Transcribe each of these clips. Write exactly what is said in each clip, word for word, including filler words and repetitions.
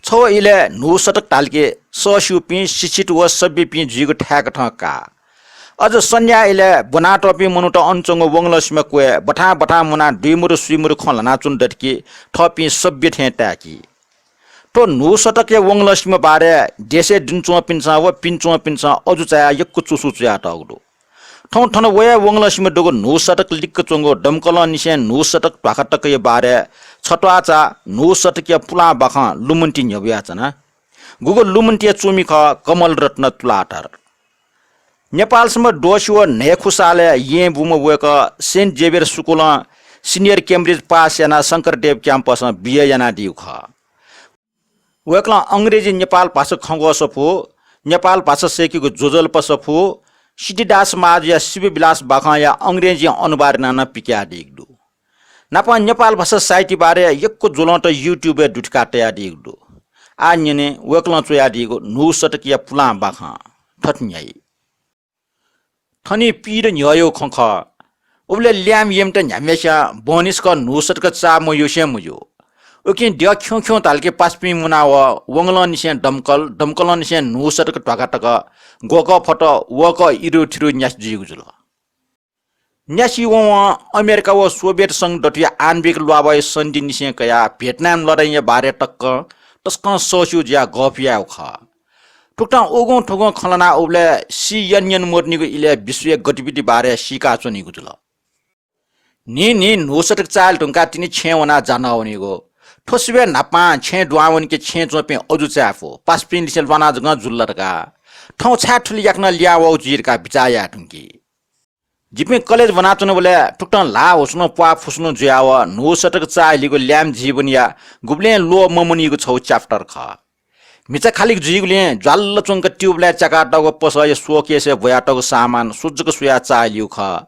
छगू इलय् न्हू सतक धालकि सःस्यूपिं, शिक्षित व सभ्यपिं जुइगु थाय्‌कथं का। अझ सन्ध्या इलय् ब्वनातःपिं मनूत अन च्वंगु वंगलं सिमा क्वय् बथां बथां मुनाः दुइमदु सुइमदु खँ ल्हानाच्वने दत कि थःपिं सभ्य थें ताय्‌की। थ्व न्हू सतकया वंगलं सिमा बारे देशय् दुने च्वंपिन्सं व पिने च्वंपिन्सं अजू चायाः यक्व चुसु च्वयातःगु दु। थौं थन वया वंगलं सिमा दुगु न्हू सतक लिक्क च्वंगु दमकलंनिसें न्हू सतक ध्वाखा तकया बारे छत्वाःचा न्हू सतकया पुलां बाखं लुमन्ति न्ह्यब्वयाच्वना। गुगु लुमन्तिया च्वमि खः कमल रत्न तुलाधर। नेपाल संवत् द्वःछि व न्हय्‌खु सालय् येँ बूम्ह वय्‌कः सेन्ट जेभियर स्कूलं सिनियर क्याम्ब्रिज पास यानाः शंकरदेव क्याम्पसं बिए यानादीगु खः। वय्‌कलं अंग्रेजी नेपाल भाषा खँग्वः सफू, नेपाल भाषा सय्‌केगु ज्वजलपा सफू, सिद्धिदास महाजया शिवविलास बाखंया अंग्रेजी अनुवाद यानाः नं पिकयादीगु दु। नापं नेपाल भाषा साहित्य बारे यक्व ज्वलंत YouTube-य् दुथ्याकाः तयादीगु दु। आः न्यने वय्‌कलं च्वयादीगु न्हू सतकया पुलां बाखं। थथे न्ह्याइ। थनि पीद न्ह्यःयागु खँ खः। उबलय् ल्याय्म्ह येँमित न्ह्याम्हस्यां बहनी सकल न्हू सतक चाः मयूसें मजू। उकिं द्यः खिउँखिउँ धालकि पासापिं मुनावः वंगलंनिसें दमकल, दमकलंनिसें न्हू सतक ध्वाखा तक ग्वःकः फत, वःकः इरुथिरु न्यासि जुइगु जुल। न्यासि वंवं अमेरिका व सोभियत संघ दथुया आणविक ल्वाभःया सन्धिनिसें कयाः भियतनाम लडाइँया बारे तकं तसकं सःस्यू जुयाः गफ यायेगु खः। थुकथं उगुं थुगुं खँ ल्हानाः उबलय् सी यन यन मदुनिगु इलय् विश्वया गतिविधि बारे सीकाच्वनीगु जुल। न्हिं न्हिं न्हू सतक चाःहिल धुंकाः तिनि छेँय् वनाः जा नवानीगु। थ्व सिबय् न्हापां छेँय् दुहां वनीके छेँय् च्वंपिं अजू चाय्‌फु, पासापिं लिसे ल्वानाः जकं जुल ला धकाः। थौं छाय् थुलि याकनं ल्याहां वःगु जुइ धकाः बिचाः याये धुंकी। जिपिं कलेज वनाच्वनाबलय् थुकथं ल्हाः हुसुनं प्वाः फुसुनं जुयावः न्हू सतक चाःहिलिगु ल्याय्म्ह जीवनया गुबलें ल्वः ममनीगु छगू chapter खः। म्हिचा खालिक जुइगुलिं ज्वाल्ल च्वंक ट्युबलाइट च्याकातःगु पसःया शोकेसय् ब्वयातःगु सामान सुजक स्वयाः चाःहिलिगु खः।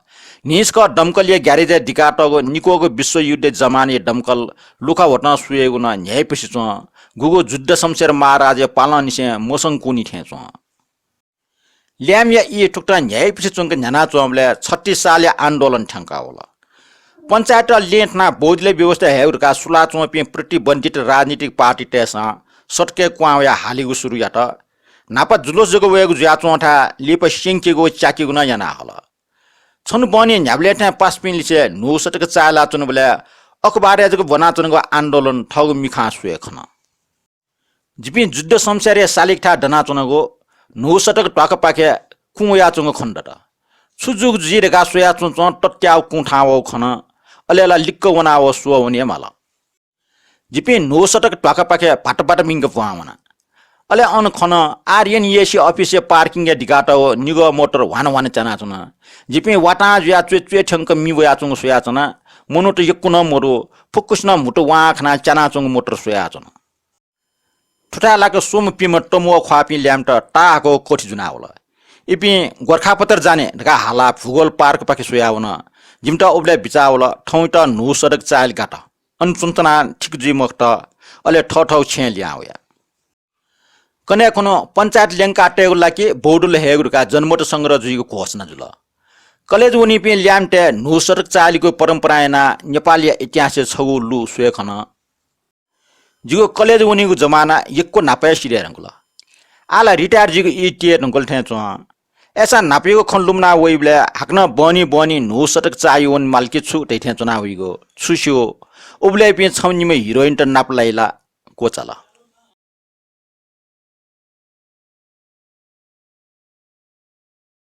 न्हिसकः दमकलया ग्यारेजय् दिकातःगु निक्वःगु विश्वयुद्धया जमानाया दमकल लुखा ह्वतं स्वयेगु नं न्ह्याइपुसे च्वं। गुगु जुद्ध शमशेर महाराजया पालंनिसें मसंकूनि थें च्वं। ल्याय्म्हया ई थुकथं न्ह्याइपुसे च्वंक न्ह्यानाच्वंबलय् छत्तीस सालया आन्दोलन थ्यंका वल। पञ्चायतत लँय् थनाः बहुदलीय व्यवस्था हयेगु धकाः सुलाच्वंपिं प्रतिबन्धित राजनीतिक पार्टीतय्‌सं सतकय् क्वहां वयाः हालेगु सुरु यात। न्हापा जुलुस जक वयेगु जुयाच्वंथाय् लिपा स्यंकेगु व च्याकेगु नं याना हल। छन्हु बहनी न्ह्याबलें थें पासापिं लिसे न्हू सतक चाःहिलाच्वनाबलय् अखबारय् जक ब्वनाच्वनागु आन्दोलन थःगु मिखां स्वये खन। जिपिं जुद्ध शमशेरया सालिकथाय् दनाच्वनागु न्हू सतक ध्वाखापाखे कुँ वयाच्वंगु खने दत। छु जूगु जुइ धकाः स्वयाच्वंच्वं तत्याव कुँ थाहां वःगु खन। अले ला लिक्क वनावः स्वः वने हे माल। जिपिं न्हू सतक ध्वाखापाखे भात भात मिंक भ्वहां वना। अले अन खन, आरएनएसी अफिसया पार्किङय् दिकातःगु निगः मोटर ह्वान ह्वान च्यानाच्वन। जिपिं वातां जुयाः च्वय् च्वय् थ्यंक मि वयाच्वंगु स्वयाच्वना। मनूत यक्व नं मदु, फुक्कसिनं म्हुतु वां खनाः च्यानाच्वंगु मोटर स्वयाच्वन। थुथाय् लाक स्वम्ह पिम्ह तमु व ख्वाःपिं ल्याय्म्हत ताःहाकःगु कथि जुनावल। इपिं गोरखापत्र जाने धकाः हालाः भूगोल पार्कपाखे स्वयावन। जिमित उबलय् बिचाः वल, थौंयात न्हू सतक चाःहिल गात। अन च्वनाच्वनाः ठीक जुइ मखुत, अले थःथःगु छेँय् लिहां वया। कन्हय् खुन्हु पञ्चायत ल्यंकातयेगु ला कि बहुदल हयेगु धकाः जनमत संग्रह जुइगु घोषणा जुल। कलेज वनीपिं ल्याय्म्हतय् न्हू सतक चाःहिलिगु परम्परां यानाः नेपालया इतिहासय् छगू लु स्वये खन। जिगु कलेज वनीगु जमाना यक्व न्हापा हे सिधये धुंकल। आः ला रिटायर जुइगु ई तये धुंकल थें च्वं। अय्‌सां न्हापायागु खँ लुमना वइबलय् हाकनं बहनी बहनी न्हू सतक चाःहि वने माल कि छु धइथें च्वना वइगु छु स्यू। उबलय्‌पिं छम्ह निम्ह हिरोइनत नापलाइ ला क्वचाल।